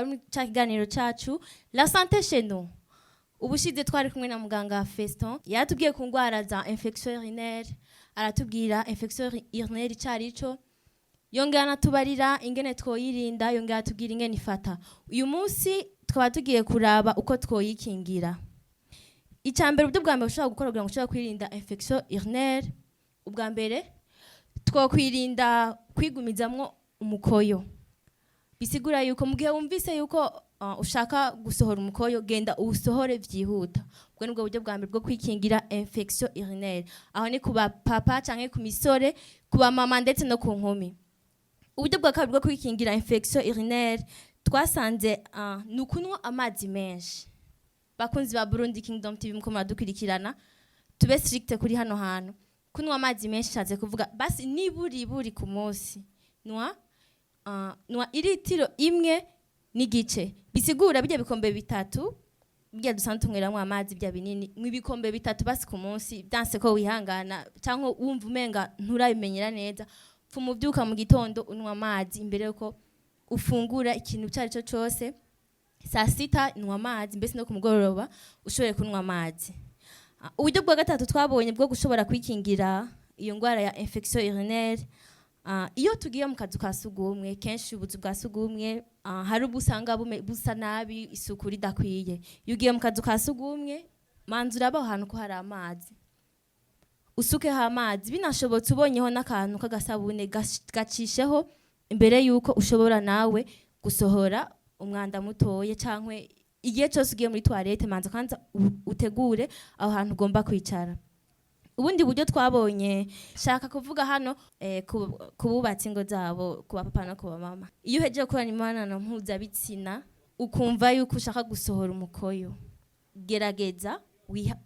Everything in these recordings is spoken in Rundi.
Akaba ari muri ca kiganiro cacu La Santé chez nous. Ubushize twari kumwe na muganga Feston, yaratubwiye ku ngwara za infection urinaire, aratubwira infection urinaire icarico, yongera anatubarira ingene twoyirinda, yongera atubwira ingene ifata. Uyu munsi tukaba tugiye kuraba uko twoyikingira. Icya mbere, uburyo bwa mbere ushobora gukora kugira ngo ushobore kwirinda infection urinaire, ubwa mbere twokwirinda kwigumizamwo umukoyo. Bisigura yuko mu gihe wumvise yuko ushaka gusohora umukoyo, genda uwusohore vyihuta. Ubwo nibwo buryo bwa mbere bwo kwikingira infection urinaire. Aho ni ku bapapa canke ku misore, ku bamama ndetse no ku nkumi. Uburyo bwa kabiri bwo kwikingira infection urinaire twasanze ni ukunywa amazi menshi. Bakunzi ba Burundi Kingdom TV, muko muradukurikirana, tube strict kuri hano hantu. Kunywa amazi menshi nshatse kuvuga basi niburi buri ku munsi nwa iritiro 1.5. Bisigura bijya bikombe 3 bijya dusanzwe tunyweramwo amazi, bya binini, mu ibikombe 3 basi ku munsi. Byanse ko wihangana cyangwa wumva umenga nturabimenyera neza, pfuma ubyuka mu gitondo unywa amazi imbere yuko ufungura ikintu icyo ari cyo cyose. Saa sita nywa amazi, mbese no ku mugoroba ushobore kunywa amazi. Uburyo bwa gatatu twabonye bwo gushobora kwikingira iyo ndwara ya infection urinaire, iyo tugiye mu kazu ka sugumwe, kenshi ubuzu bwa sugumwe hari ubwo usanga busa nabi, isuku ridakwiye. Iyo ugiye mu kazu ka sugumwe, manza urabe aho hantu ko hari amazi, usukeho amazi. Binashobotse ubonyeho n'akantu k'agasabune, gacisheho imbere yuko ushobora nawe gusohora umwanda mutoya. Cyangwa igihe cyose ugiye muri toilette, manza kwanza utegure aho hantu ugomba kwicara. Ubundi buryo twabonye, shaka kuvuga hano ku bubatsi ingo zabo, ku bapapa no ku bamama: iyo uhejeje gukorana imibonano mpuzabitsina, ukumva yuko ushaka gusohora umukoyo, gerageza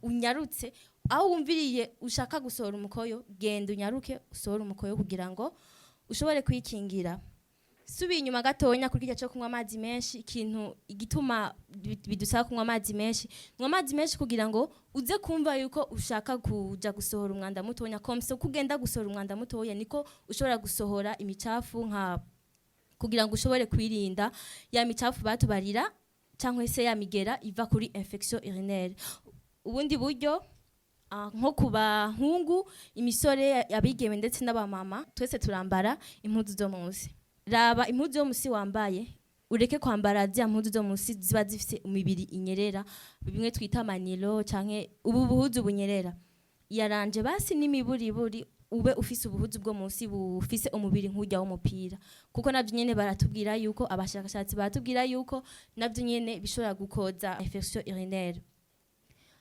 unyarutse. Aho wumviriye ushaka gusohora umukoyo, genda unyaruke usohore umukoyo kugira ngo ushobore kwikingira. Subiye inyuma gatonya kuri kirya cyo kunywa amazi menshi, ikintu igituma bidusaba kunywa amazi menshi: nywa amazi menshi kugira ngo uze kumva yuko ushaka kuja gusohora umwanda mutonya. Comme ça uko ugenda gusohora umwanda mutoya, niko ushobora gusohora imicafu, nka kugira ngo ushobore kwirinda ya micafu batubarira cyangwa se ya migera iva kuri infection urinaire. Ubundi buryo, nko ku bahungu, imisore, abigeme ndetse n'abamama, twese turambara impuzu zo munsi. Raba impuzu yo munsi wambaye, ureke kwambara zya mpuzu zo munsi ziba zifise umubiri inyerera, bimwe twita manilo canke ubu buhuzu bunyerera. Yaranje basi n'imiburiburi ube ufise ubuhuzu bwo munsi bufise umubiri nk'urya w'umupira, kuko navyo nyene baratubwira yuko, abashakashatsi baratubwira yuko navyo nyene bishobora gukoza infection urinaire.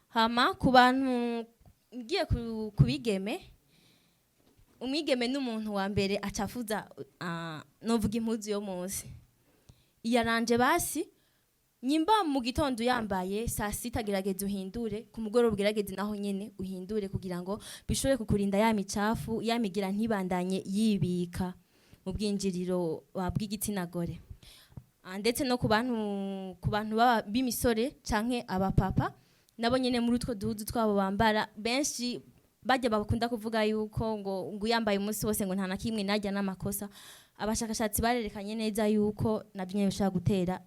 Hama ku bantu ngiye ku bigeme, umwigeme n'umuntu wa mbere acafuza, novuga impuzu yo munsi. Iyaranje basi nyimba mu gitondo yambaye, saa sita gerageza uhindure, ku mugoroba ugerageze naho nyene uhindure, kugira ngo bishobore kukurinda ya micafu, ya migira ntibandanye yibika mu bwinjiriro bw'igitsina gore. Ndetse no ku bantu b'imisore canke abapapa, nabo nyene muri utwo duhuzu twabo bambara, benshi bajya bakunda kuvuga yuko ngo uyambaye umunsi wose ngo nta na kimwe, najya n'amakosa. Abashakashatsi barerekanye neza yuko nabyo nyene bishobora gutera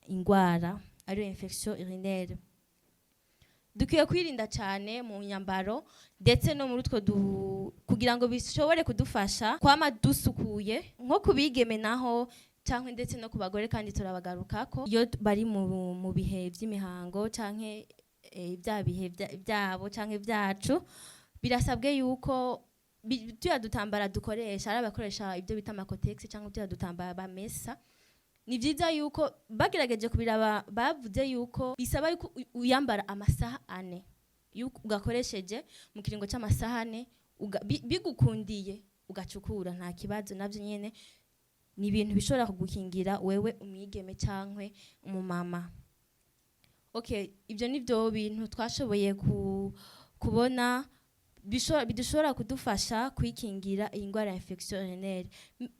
ingwara ariyo infection urinaire. Dukwiye kwirinda cyane mu nyambaro ndetse no muri utwo kugira ngo bishobore kudufasha kwama dusukuye. Nko kubigeme naho cyangwa ndetse no ku bagore, kandi turabagarukako iyo bari mu bihe by'imihango canke bya bihe byabo canke byacu, birasabwe yuko tuya dutambara dukoresha, ari abakoresha ibyo bita ama Kotex cyangwa tuya dutambara bamesa, ni byiza yuko bagerageje kubiraba, bavuze yuko bisaba yuko uyambara amasaha 4. Yuko ugakoresheje mu kiringo cy'amasaha 4, bigukundiye ugacukura, nta kibazo. Navyo nyene ni ibintu bishobora kugukingira wewe umwigeme cankwe umumama. Okay, ibyo ni byo bintu twashoboye kubona bidushobora kudufasha kwikingira iyi ndwara ya infection urinaire.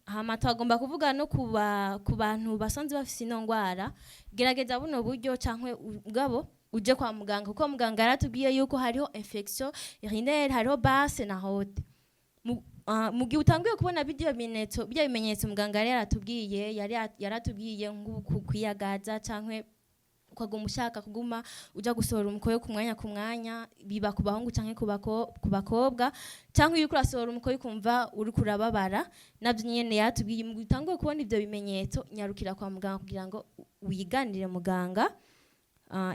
Hama twagomba kuvuga no ku bantu basanzwe bafise ino ndwara: gerageza buno buryo cankwe ubwabo uje kwa muganga, kuko muganga yaratubwiye yuko hariho infection urinaire, hariho basse na haute. Mu gihe utanguye kubona bijya bimenyetso muganga yari yaratubwiye, yaratubwiye nk'uku kwiyagaza canke ukaguma ushaka kuguma uja gusohora umukoyo ku mwanya ku mwanya, biba ku bahungu canke ku bakobwa, canke iyo uriko urasohora umukoyo ukumva uriko urababara, navyo nyene yatubwiye. Mu gihe utanguye kubona ivyo bimenyetso, nyarukira kwa muganga kugira ngo wiganire muganga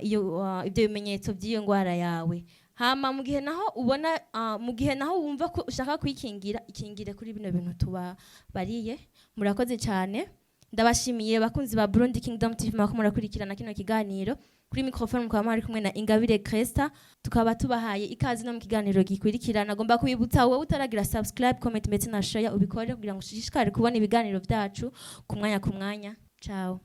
ibyo bimenyetso by'iyo ndwara yawe. Hama mu gihe naho wumva ko ushaka kwikingira, ikingire kuri bino bintu tubabariye. Murakoze cyane, ndabashimiye bakunzi ba Burundi Kingdom TV mwako murakurikirana kino kiganiro. Kuri microphone mukaba mwari kumwe na Ingabire Cresta. Tukaba tubahaye ikaze no mu kiganiro gikurikirana. Agomba kubibutsa wowe utaragira subscribe, comment ndetse na share, ubikore kugira ngo ushishikare kubona ibiganiro byacu ku mwanya ku mwanya. Ciao.